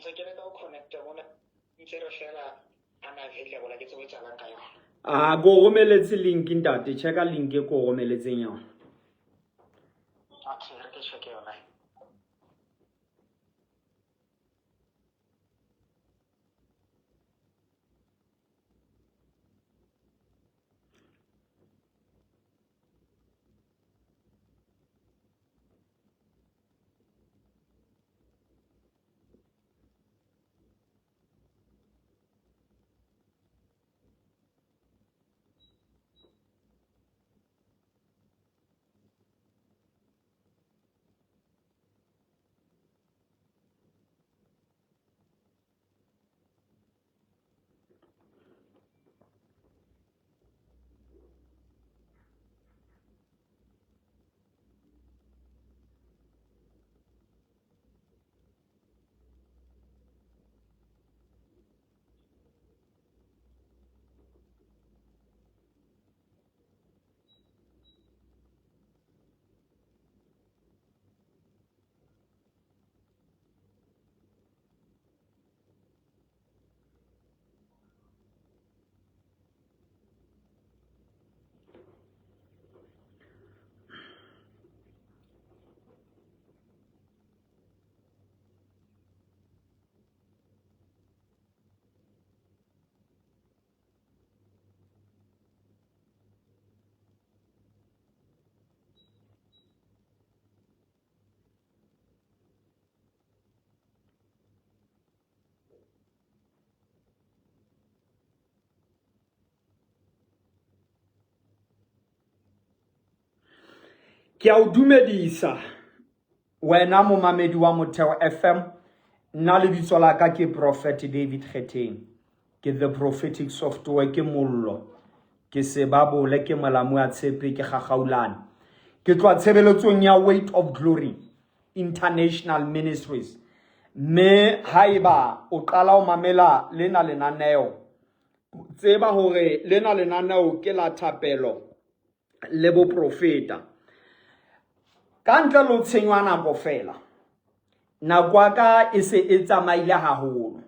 Ntse ke leka ho connecta mona ntse re fela unavailable ke tsebe etsahalang ka yona. A ko romeletse link ntate, checka link e ko romeletseng yona. Okay, re ke check yona. Ke a o dumedisa wena momamedi wa Motheo FM. Nna lebitso la ka ke Prophet David Kgetheng. Ke the prophetic software, ke mollo, ke sebabole, ke molamu a tshepe, ke gagaulane. Ke tloha tshebeletsong ya Weight of Glory International Ministries. Mme haeba o qala o mamela lena lenaneo, tseba hore lena lenaneo ke la thapelo le boprofeta. Ka ntle le ho tshenywa nako fela, nako ya ka e se e tsamaile haholo.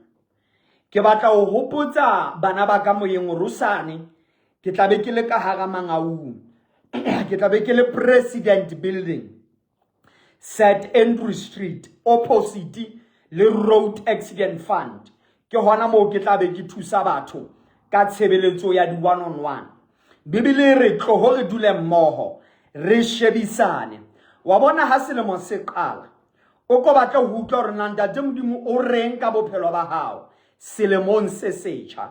Ke batla ho hopotsa bana ba ka moyeng hore hosane ke tla be ke le ka hara Mangaung. Ke tla be ke le President Building, St Andrew Street, opposite le Road Accident Fund. Ke hona moo ke tla be ke thusa batho ka tshebeletso ya di one on one. Bibele e re tloho re dule mmoho, re shebisane. Wa bona ha selemo se qala, o ko batle ho utlwa hore na Ntate Modimo o reng ka bophelo ba hao selemong se setjha.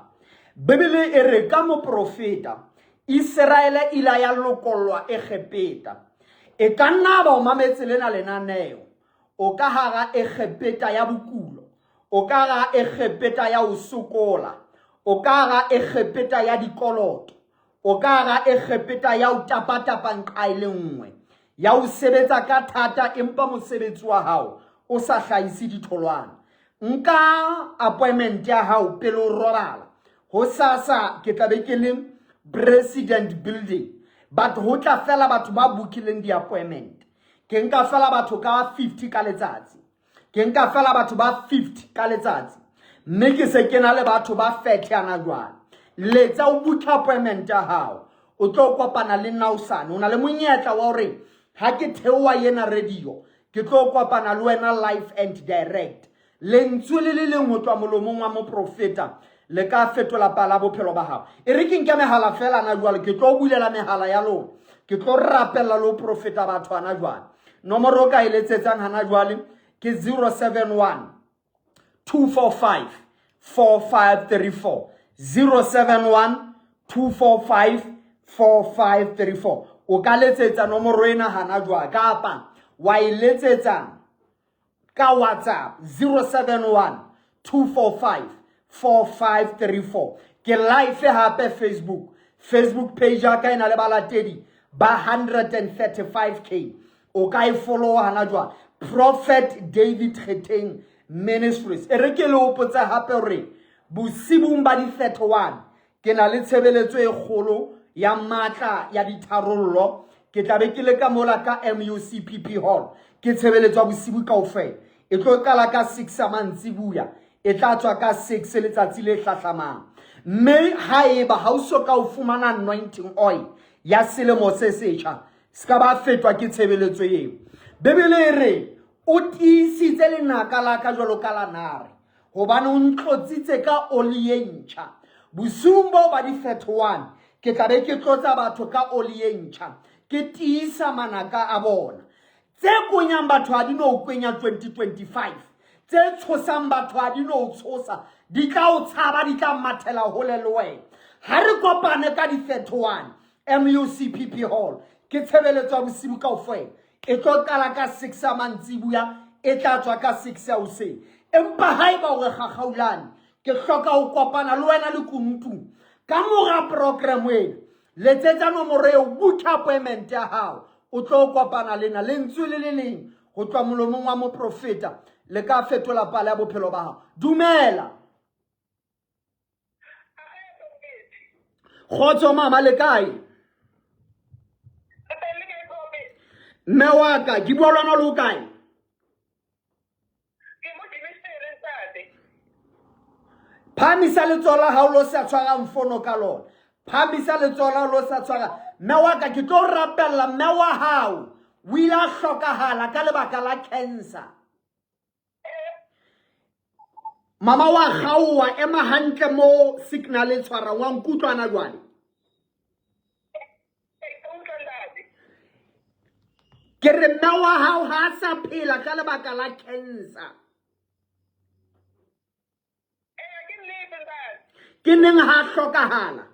Bibele e re ka moprofeta, Iseraele ile ya lokollwa Egepeta. E ka nna ba o mametse lena lenaneo, o ka hara Egepeta ya bokulo, o ka hara Egepeta ya ho sokola, o ka hara Egepeta ya dikoloto, o ka hara Egepeta ya ho tapatapa nqa e le nngwe, ya ho sebetsa ka thata empa mosebetsi wa hao o sa hlahise ditholwana. Nka appointment ya hao pele o robala. Hosasa ke tla be ke le President Building, but ho tla fela batho ba bookileng di-appointment. Ke nka fela batho ka 50 ka letsatsi. Ke nka fela batho ba 50 ka letsatsi. Mme ke se ke na le batho ba 30 ana jwale. Letsa o book appointment ya hao. O tlo kopana le nna hosane. O na le monyetla wa hore ha ke theoha ena radio, ke tlo kopana le wena live and direct. Lentswe le le leng ho tloha molomong wa moprofeta le ka fetola pala bophelo ba hao. E re ke nke mehala fela ana jwale, ke tlo bulela mehala ya lona. Ke tlo rapella le ho profeta batho ana jwale. Nomoro o ka e letsetsang hana jwale ke 071 245 4534. 071 245 4534. O ka letsetsa nomoro ena hana jwale kapa wa e letsetsa ka WhatsApp 071 245 4534. Ke live hape Facebook. Facebook page ya ka e na le balatedi ba 135k. O ka e follow hana jwale. Prophet David Kgetheng Ministries. E re ke le hopotse hape hore bosibung ba di 31 ke na le tshebeletso e kgolo ya matla ya ditharollo. Ke tla be ke le ka mola ka MUCPP Hall. Ke tshebeletso ya bosibu kaofela. E tlo qala ka 6 ya mantsibuya. E tla tswa ka 6 letsatsi le hlahlamang. Mme haeba ha o so ka o fumana anointing oil ya selemo se setjha, se ka ba fetwa ke tshebeletso eo. Bibele e re o tiisitse lenaka la ka jwalo ka la nare, hobane o ntlotsitse ka oli e ntjha. Bosiung boo ba di-31 ke tla be ke tlotsa batho ka oli e ntjha, ke tiisa manaka a bona. Tse kwenyang batho ha di no kwenya 2025, tse tshosang batho ha di no tshosa, di tla o tshaba, di tla mathela hole le wena. Ha re kopane ka di-31 MUCPP Hall, ke tshebeletso ya bosibu kaofela. E tlo qala ka 6 ya mantsibuya, e tla tswa ka 6 ya hoseng. Empa haeba o re kgakgaulane, ke hloka ho kopana le wena lekunutung ka mora program ena, letsetsa nomoro eo, book appointment ya hao, o tlo kopana le na. Lentswe le le leng ho tloha molomong wa moprofeta le ka fetola pale ya bophelo ba hao. Dumela. Kgotso mama, le kae? Mme wa ka, ke bua le wena le o kae? Phahamisa letsoho la hao lo sa tshwarang fono ka lona. Phahamisa letsoho la hao lo sa tshwarang. Mme wa ka, ke tlo rapella mme wa hao. O ile a hlokahala ka lebaka la cancer. Mama wa kgaowa, ema hantle mo signal e tshwarang. Wa nkutlwana jwale? Ke re mme wa hao ha a sa phela ka lebaka la cancer. Ke neng ha hlokahala?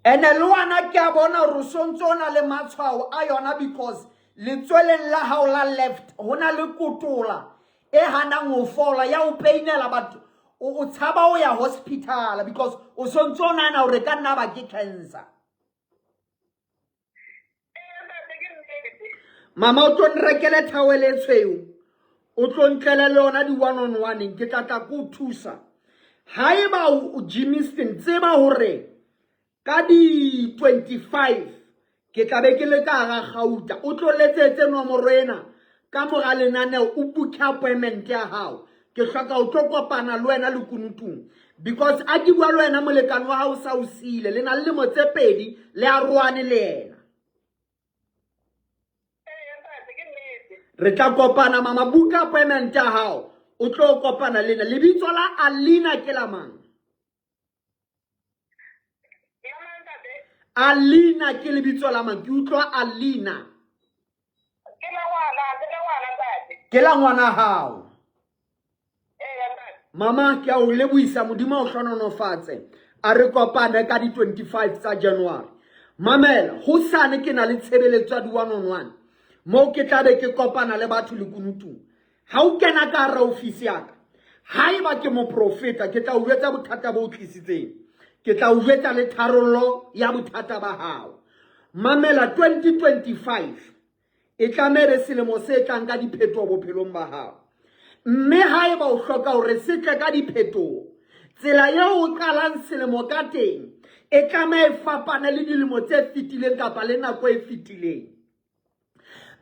Ene le wena ke a bona hore o sontso o na le matshwao a yona, because letsweleng la hao la left ho na le kotola e hanang ho fola ya o painela, but o tshaba ho ya hospital because o sontso o nahana hore ka nna ba ke cancer. Mama, o tlo nrekele towel e tshweu, o tlo ntlele le yona di one on one, ke tla tla ko o thusa. Haeba o Germiston, tseba hore ka di 25 ke tla be ke le ka hara Gauta. O tlo letsetse nomoro ena ka mora lenaneo, o book appointment ya hao. Ke hloka o tlo kopana le wena lekunutung, because a ke bua le wena molekane wa hao sa o siile, le na le lemo tse pedi le aroane le yena. Re tla kopana mama, book appointment ya hao, o tlo kopana le nna. Lebitso la Alina ke la mang? Alina ke lebitso la mang? Ke utlwa Alina. Ke la ngwana, ke la ngwana ntate. Ke la ngwana hao. Ee ntate. Mama, ke a o lebohisa, Modimo a o hlononofatse. A re kopane ka di 25 tsa January. Mamela, hosane ke na le tshebeletso ya di one on one moo ke tla be ke kopana le batho lekunutung. Ha o kena ka hara ofisi ya ka, haeba ke moprofeta, ke tla o jwetsa bothata bo o tlisitseng. Ke tla o jwetsa le tharollo ya bothata ba hao. Mamela, 2025 e tlameha be selemo se tlang ka diphetoho bophelong ba hao. Mme haeba o hloka hore se tle ka diphetoho, tsela eo o qalang selemo ka teng e tlameha e fapane le dilemo tse fetileng kapa le nako e fetileng.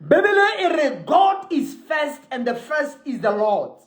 Bibele e re God is first and the first is the Lord.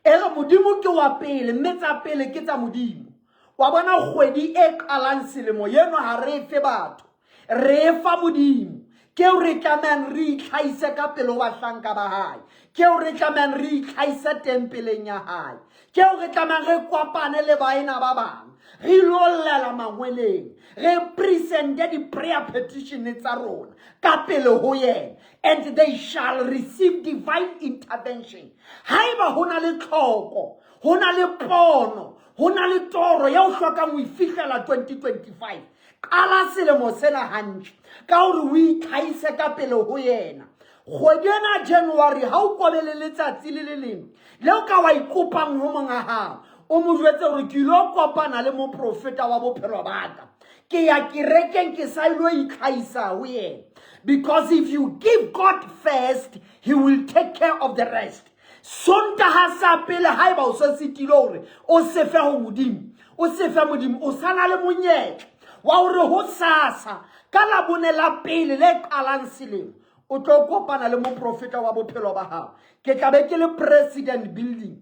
E re Modimo ke wa pele mme tsa pele ke tsa Modimo. Wa bona kgwedi e qalang selemo eno ha re e fe batho, re e fa Modimo. Ke eo re tlamehang re itlhahise ka pele ho bahlanka ba hae. Ke eo re tlamehang re itlhahise tempeleng ya hae. Ke eo re tlamehang re kopane le baena ba bang, re ilo llela mangweleng, re presente di-prayer petition tsa rona ka pele ho yena, and they shall receive divine intervention. Haeba ho na le tlhoko, ho na le pono, ho na le toro ya o hlokang ho e fihlela 2025, qala selemo sena hantle ka hore o itlhahise ka pele ho yena. Kgwedi ena January, ha o kobe le letsatsi le le leng le o ka wa ikopang ho monga hao, o mo jwetse hore ke ilo kopana le moprofeta wa bophelo ba ka, ke ya kerekeng, ke sa ilo itlhahisa ho yena. Because if you give God first, he will take care of the rest. Sontaha sa pele, haeba o se setile hore o se fe ho Modimo, o se fe Modimo, o sa na le monyetla wa hore ho sasa ka Labone la pele le qalang selemo. O tlo kopana le moprofeta wa bophelo ba hao. Ke tla be ke le President Building.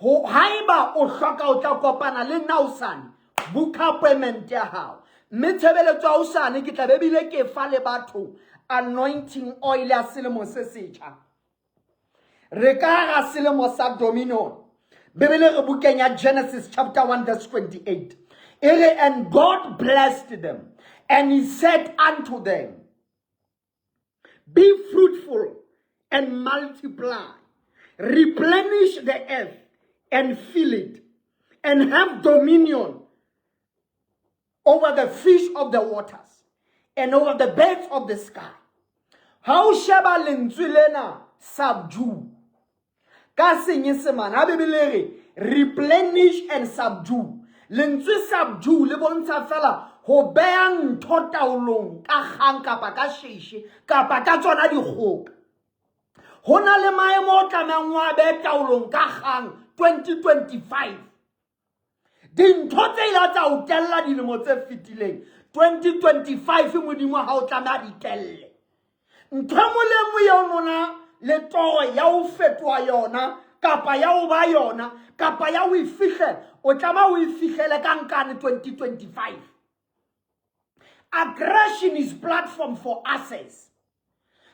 Ho haeba o hloka o tla kopana le nna hosane, book appointment ya hao. Mme tshebeletso ya hosane ke tla be bile ke fa le batho anointing oil ya selemo se setjha. Re ka hara selemo sa dominion. Bibele re bukeng ya Genesis chapter 1 verse 28. E re, and God blessed them and he said unto them, be fruitful and multiply, replenish the earth and fill it, and have dominion over the fish of the waters and over the birds of the sky. Ha o sheba lentswe lena subdue ka Senyesemane, ha Bibele e re replenish and subdue, lentswe subdue le bontsha fela ho beha ntho taolong ka kgang kapa ka sheshe kapa ka tsona dikgoka. Ho na le maemo o tlamehang wa behe taolong ka kgang 2025. Dintho tse ila tsa o tella dilemo tse fetileng 2025 Modimo ha o tlameha di telle. Ntho e nngwe le e nngwe eo lona le toro ya ho fetoha yona kapa ya ho ba yona kapa ya ho e fihlela, o tlameha o e fihlele ka nkane 2025. Aggression is platform for access.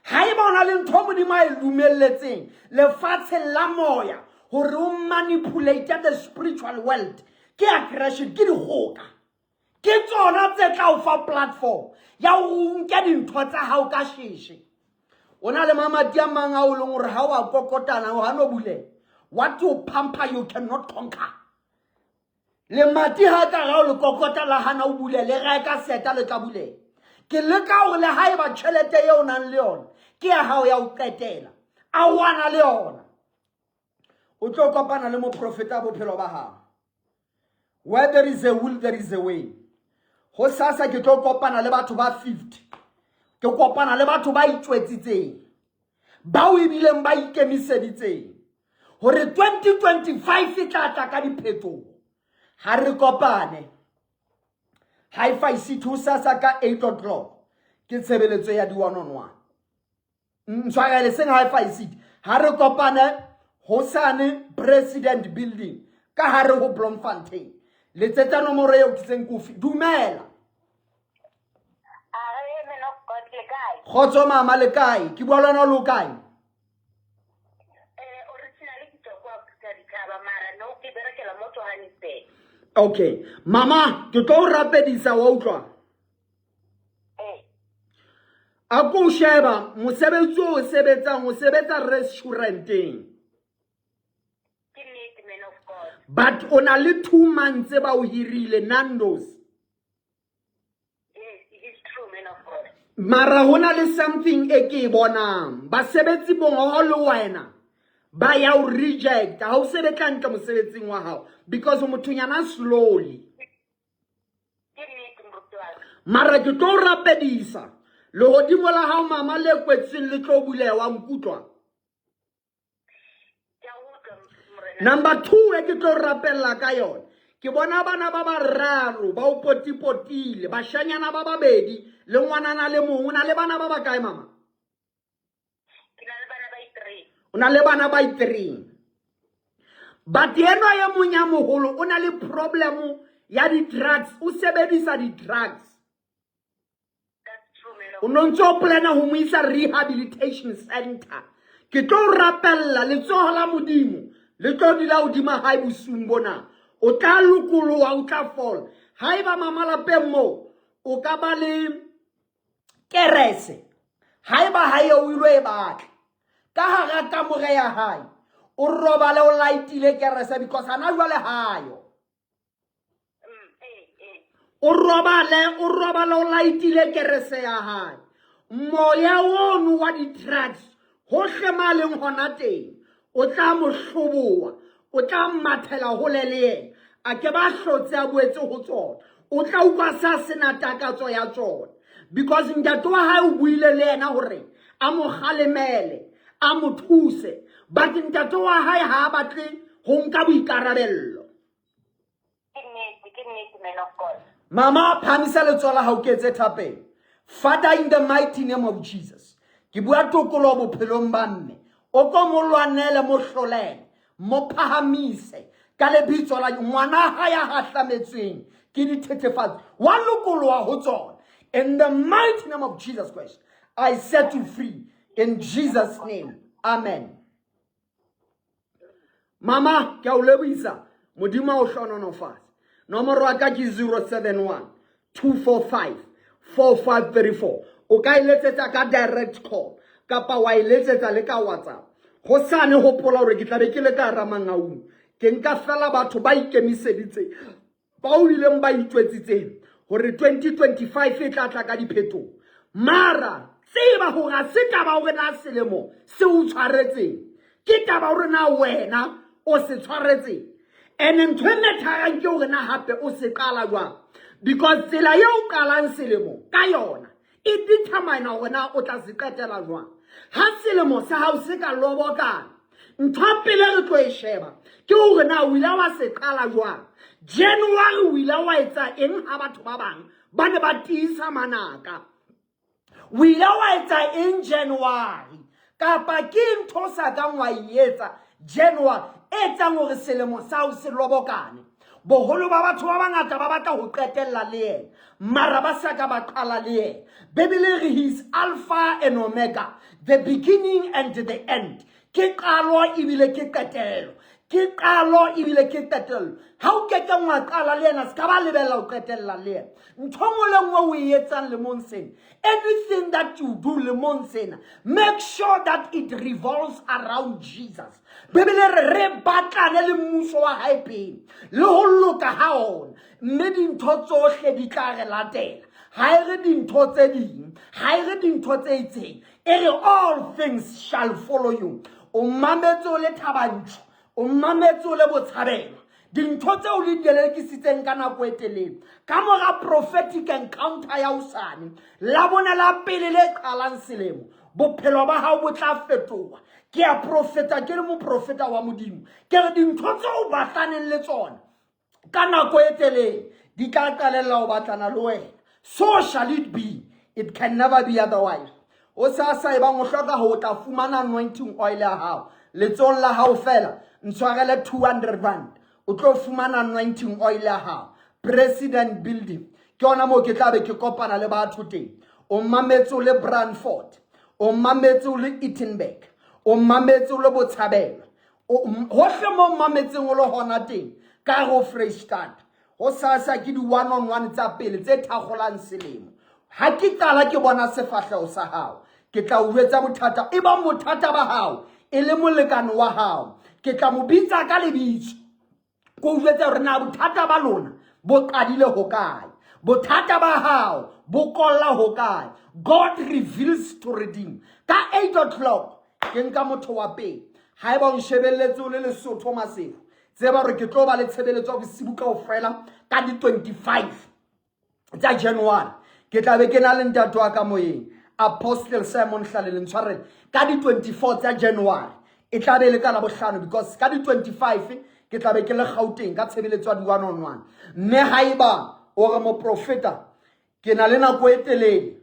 Haeba o na le ntho Modimo a e lumelletseng lefatsheng la moya hore o manipulate the spiritual world, ke aggression, ke dikgoka. Ke tsona tse tla o fa platform ya hore o nke dintho tsa hao ka sheshe. O na le mamati a mang a o leng hore ha o a kokotana o hano bulela. What you pamper you cannot conquer. Lemati ha ka ra o le kokota la hana o bule le reka seta le tla bulela. Ke leka hore le haeba tjhelete eo o nang le yona ke ya hao ya ho qetela, a wana le yona. O tlo kopana le moprofeta bophelo ba hao. Where there is a will, there is a way. Ho sasa ke tlo kopana le batho ba 50. Ke kopana le batho ba itjwetsitseng, bao ebileng ba ikemiseditseng hore 2025 e tla tla ka diphetoho. Ha re kopane Hi-Fi City ho sasa ka 8 o'clock ke tshebeletso ya di one on one. Ntshwarele seng Hi-Fi City. Ha re kopane hosane President Building ka hare ho Bloemfontein. Letsetsa nomoro eo ke seng kofi. Dumela. Kgotso mama le kae? Ke bua le wena o le kae? Okay. Mama, ke tlo o rapedisa wa utlwa. A ko sheba mosebetsi o sebetsang o sebetsa restauranteng. But o na le 2 months ba o hirile Nando's. Mara ho na le something e ke e bonang. Basebetsi bongoho le wena ba ya o reject. Ha o sebetsa hantle mosebetsing wa hao because mothonyana slowly. Mara ke tlo rapedisa lehodimo la hao mama le kwetsweng le tlo buleha wa nkutlwa. Number 2 e ke tlo rapella ka yona. Ke bona bana ba bararo ba o potipotile, bashanyana ba babedi le ngwanana le mong. O na le bana ba bakae mama? Ke na le bana ba 3. O na le bana ba 3. But enwa e mong ya moholo o na le problem ya di-drugs, o sebedisa di-drugs. O no ntse o plana ho mo isa rehabilitation center. Ke tlo o rapella letsoho la Modimo le tlo dula hodima hae bosiung bona. O tla lokoloha, o tla fola. Haeba mama lapeng moo o ka ba le kerese, haeba ha eo o ilo e batla ka hara kamore ya hae, o robale o lightile kerese because hana jwale hayo. O robale, o robale o laitile kerese ya hae. Moya ono wa di-drugs hohle ma leng hona teng o tla mo hloboha, o tla mathela hole le yena, a ke ba hlotse a boetse ho tsona. O tla utlwa sa sena takatso ya tsona because ntate wa hae o buile le yena hore a mo kgalemele, a mo thuse, but ntate wa hae ha a batle ho nka boikarabello. Ke nnete, ke nnete, man of God. Mama, phamisa letsoho la hao ke etse thapelo. Father, in the mighty name of Jesus. Ke bua tokoloho bophelong ba mme. O ko mo lwanele, mo hlolele, mo phahamise ka lebitso la ngwana hae a hahlametsweng ke dithethefatsi, wa lokoloha ho tsona. In the mighty name of Jesus Christ, I set you free in Jesus name. Amen. Mama, ke a o lebohisa. Modimo a o hlohonolofatse. Nomoro ya ka ke 071 245 4534. O ka e letsetsa ka direct call kapa wa e letsetsa le ka WhatsApp. Hosane hopola hore ke tla be ke le ka hara Mangaung. Ke nka fela batho ba ikemiseditseng, bao ileng ba itjwetsitseng hore 2025 e tla tla ka diphetoho. Mara tseba hore ha se taba hore na selemo se o tshwaretseng, ke taba hore na wena o se tshwaretseng. Ene ntho e metharang ke hore na hape o se qala jwang, because tsela eo o qalang selemo ka yona e determine hore na o tla se qetela jwang. Ha selemo sa hao se ka lobokana, ntho ya pele re tlo e sheba ke hore na o ile wa se qala jwang. January o ile wa etsa eng ha batho ba bang ba ne ba tiisa manaka? O ile wa etsa eng January? Kapa ke ntho o sa kang wa e etsa January e etsang hore selemo sa hao se lobokane? Boholo ba batho ba bangata ba batla ho qetella le yena, mara ba sa ka ba qala le yena. Bibele e re he is Alpha and Omega, the beginning and the end. Ke qalo ebile ke qetelo. Ke qalo ebile ke qetello. Ha o kekeng wa qala le yena, se ka ba lebella ho qetella le yena. Ntho nngwe le nngwe o e etsang lemong sena, anything that you do lemong sena, make sure that it revolves around Jesus. Bibele re re batlane le mmuso wa hae pele le ho loka ha ona, mme dintho tsohle di tla re latela. Ha e re dintho tse ding, ha e re dintho tse itseng, e re all things shall follow you. O mametse o le Thabantsho, o mametse o le Botshabelo, dintho tseo le di lelekisitseng ka nako e telele ka mora prophetic encounter ya hosane Labone la pele le qalang selemo, bophelo ba hao bo tla fetoha. Ke a profeta ke le moprofeta wa Modimo, ke re dintho tseo o batlaneng le tsona ka nako e telele di tla qalella ho batlana le wena. So shall it be, it can never be otherwise. O sa sa ebang o hloka ho tla fumana anointing oil ya hao letsohong la hao fela, ntshwarele 200 rand, o tlo fumana anointing oil ya hao. President Building ke yona moo ke tla be ke kopana le batho teng. O mametse o le Brandfort, o mametse o le Etenburg, o mametse o le Botshabelo, hohle mo mametseng o le hona teng ka ho Freistata. Ho sasa ke di one on one tsa pele tse thakgolang selemo. Ha ke qala ke bona sefahleho sa hao, ke tla o jwetsa bothata. E bang bothata ba hao e le molekane wa hao, ke tla mo bitsa ka lebitso, ke o jwetsa hore na bothata ba lona bo qadile hokae, bothata ba hao bo kolla hokae. God reveals to redeem. Ka 8 o'clock ke nka motho wa pele. Haeba o nshebelletse o le Lesotho Maseru, tseba hore ke tlo ba le tshebeletso ya bosibu kaofela ka di 25 tsa January. Ke tla be ke na le ntate wa ka moyeng, Apostle Simon Hlalele. Ntshwarele, ka di 24 tsa January e tla be le ka Labohlano, because ka di 25 ke tla be ke le Gauteng ka tshebeletso ya di one on one. Mme haeba o re moprofeta, ke na le nako e telele,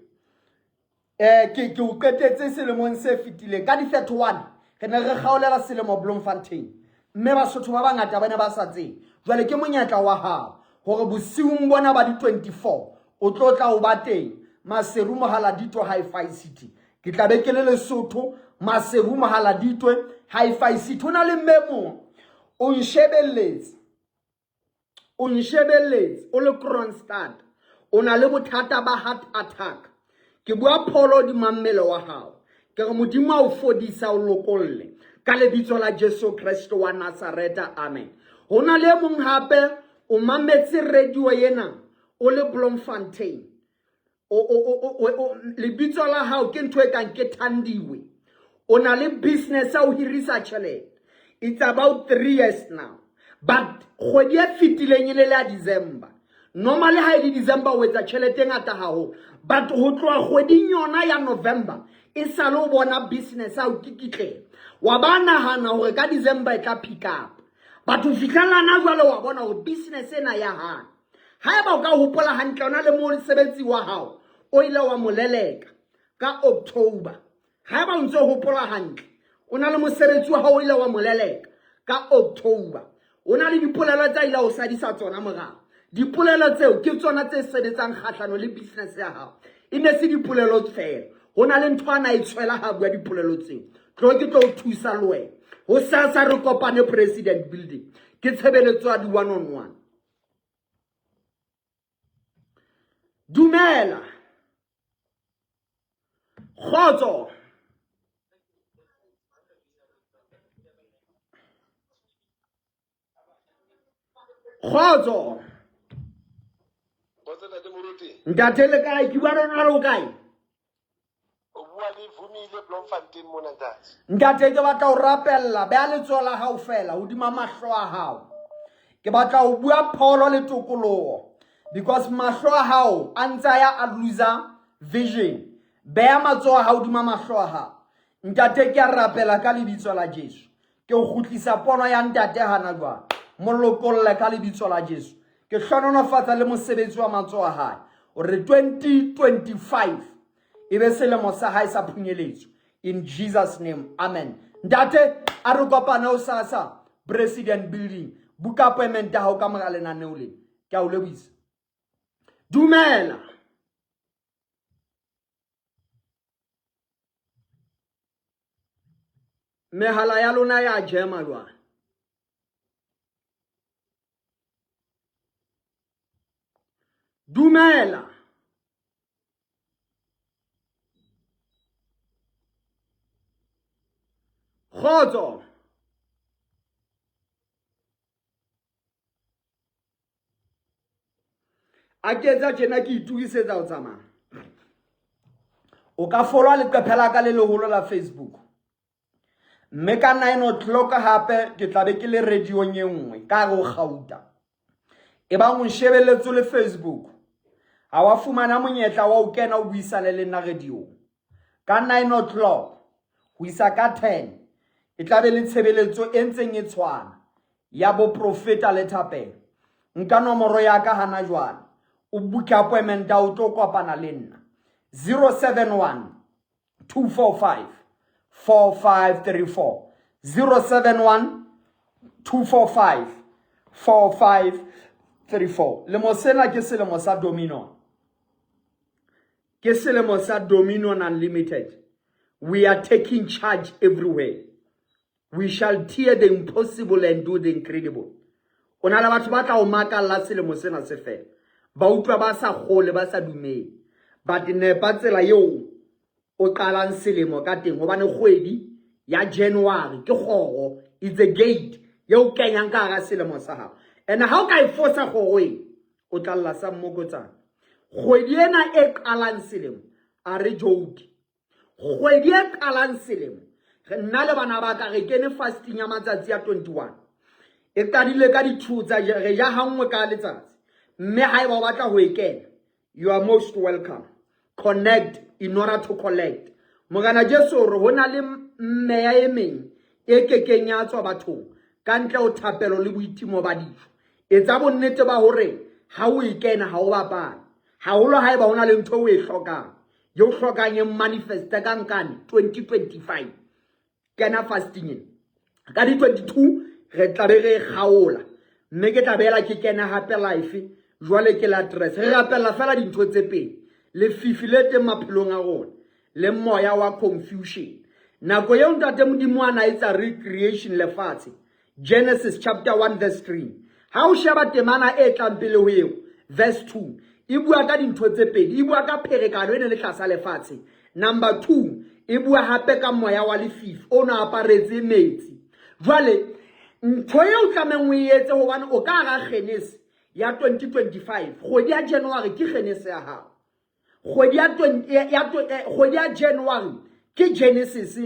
ke o qetetse selemong se fetileng ka di 31 re ne re kgaolela selemo Bloemfontein, mme Basotho ba bangata ba ne ba sa tsebe. Jwale ke monyetla wa hao hore bosiung bona ba di 24 o tlo tla o ba teng Maseru Mohaladitwe Hi-Fi City. Ke tla be ke le Lesotho, Maseru Mohaladitwe Hi-Fi City. Ho na le mme mong o nshebelletse, o nshebelletse o le Kroonstad, o na le bothata ba heart attack. Ke bua pholo hodima mmele wa hao, ke re Modimo a o fodisa, o lokolle ka lebitso la Jesu Kreste wa Nazareta, amen. Ho na le e mong hape o mametse radio ena o le Bloemfontein, lebitso la hao ke ntho e kang ke Thandiwe, o na le business ya ho hirisa tjhelete. It's about 3 years now, but kgwedi e fetileng e le la December. Normally ha e le December o etsa tjhelete e ngata haholo, but ho tloha kgweding yona ya November e sale o bona business ya ho kikitlela, wa ba nahana hore ka December e tla pick up, but ho fihlella na jwale wa bona hore business ena ya hana. Haeba o ka hopola hantle, ona le mosebetsi wa hao o ile wa mo leleka ka October. Haeba o ntse o hopola hantle, o na le mosebetsi wa hao o ile wa mo leleka ka October. O na le dipolelo tsa ile o sadisa tsona morao. Dipolelo tseo ke tsona tse sebetsang kgahlano le business ya hao. E ne se dipolelo feela. Ho na le ntho a na e tshwela ha bua dipolelo tseo. Tlo ke tlo o thusa le wena. Ho sasa re kopane President Building. Ke tshebeletso ya di one on one. Dumela. Kgotso. Kgotso. Kgotso ntate Moruti. Ntate le kae? Ke bua le rona le o kae? O bua le Vumile Bloemfontein mona ntate. Ntate ke batla ho rapella, beha letsoho la hao fela hodima mahlo a hao. Ke batla ho bua pholo le tokoloho because mahlo a hao a ntse a ya a loser vision. Beha matsoho a hao hodima mahlo a hao. Ntate ke a rapela ka lebitso la Jesu. Ke o kgutlisa pono ya ntate hana jwale. Mo lokolle ka lebitso la Jesu. Ke hlohonolofatsa le mosebetsi wa matsoho a hae. Hore 2025 e be selemo sa hae sa phunyeletso. In Jesus name, amen. Ntate, a re kopane ho sasa President Building. Buka appointment ya hao ka mora lenaneo lena. Ke a o lebohisa. Dumela. Mehala ya lona ya jema jwale. Dumela. Kgotso. A ke etsa tjena ke itukisetsa ho tsamaya. O ka folwa leqephe la ka le leholo la Facebook. Mme ka 9 o'clock hape ke tla be ke le radiong e nngwe ka hare ho Gauta. E bang o nshebelletse le Facebook, ha wa fumana monyetla wa ho kena o buisane le nna radiong. Ka 9 o'clock ho isa ka 10 e tla be le tshebeletso e ntseng e tshwana ya boprofeta le thapelo. Nka nomoro ya ka hana jwale. O book appointment ya o tlo kopana le nna. 071 245 4534 071 245 4534. Lemo sena ke selemo sa Dominion. Ke selemo sa Dominion Unlimited. We are taking charge everywhere. We shall tear the impossible and do the incredible. O na le batho ba tla o makalla selemo sena se fela. Ba utlwa ba sa kgole, ba sa dumele. But nepa tsela eo o qalang selemo ka teng hobane kgwedi ya January ke kgoro, it's a gate eo kenyang ka hara selemo sa hao. And ha o ka e fosa kgoro e, o tla lla sa mmokotsana. Kgwedi ena e qalang selemo, a re joke. Kgwedi e qalang selemo, nna le bana ba ka re kene fasting ya matsatsi a 21. E qadile ka di-2 tsa re ja hanngwe ka letsatsi. Mme haeba o batla ho e kena, you are most welcome. Connect in order to collect. Morena Jesu o re ho na le meya e meng e kekeng ya tswa bathong ka ntle ho thapelo le boitimo ba dijo. Etsa bonnete ba hore ha o e kena ha o bapale. Haholo haeba ho na le ntho o e hlokang. Ye o hlokang e manifeste ka nkane 2025. Kena fasting ena. Ka di 22 re tla be re e kgaola. Mme ke tla beela ke kena hape life jwale ke la dress. Re rapella fela dintho tse pedi. Lefifi le teng maphelong a rona le moya wa confusion. Nako eo Ntate Modimo a na etsa recreation lefatshe Genesis chapter 1 verse 3. Ha o sheba temana e tlang pele ho eo, verse 2, e bua ka dintho tse pedi. E bua ka pherekano e ne le tlasa lefatshe. Number 2, e bua hape ka moya wa lefifi o no aparetse metsi. Jwale ntho eo o tlamehang o e etse hobane o ka hara Genese ya 2025, kgwedi ya January ke Genese ya hao. Kgwedi ya kgwedi ya January ke Genesis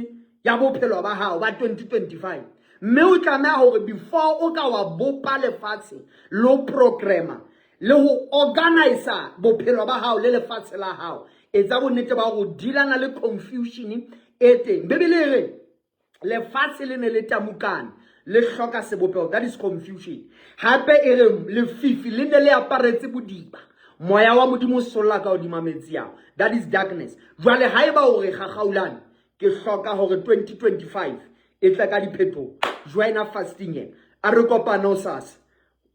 ya bophelo ba hao ba 2025. Mme o tlameha hore before o ka wa bopa lefatshe le ho programmer le ho organizer bophelo ba hao le lefatshe la hao, etsa bonnete ba hore o dealana le confusion e teng. Bibele e re lefatshe le ne le tamukane le hloka sebopeho, that is confusion. Hape e re lefifi le ne le aparetse bodiba, moya wa Modimo o solla ka hodima metsi ao, that is darkness. Jwale haeba o re gagaulane, Ke hloka hore 2025 e tle ka diphetoho. Joina fasting ena. A re kopane hosasa.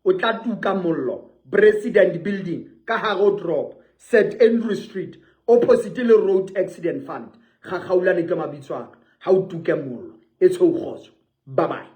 O tla tuka mollo President Building ka hare ho toropo, St Andrew Street, opposite le Road Accident Fund. Gagaulane ke mabitso a ka. Ha o tuke mollo. E tshweu kgotso. Bye bye.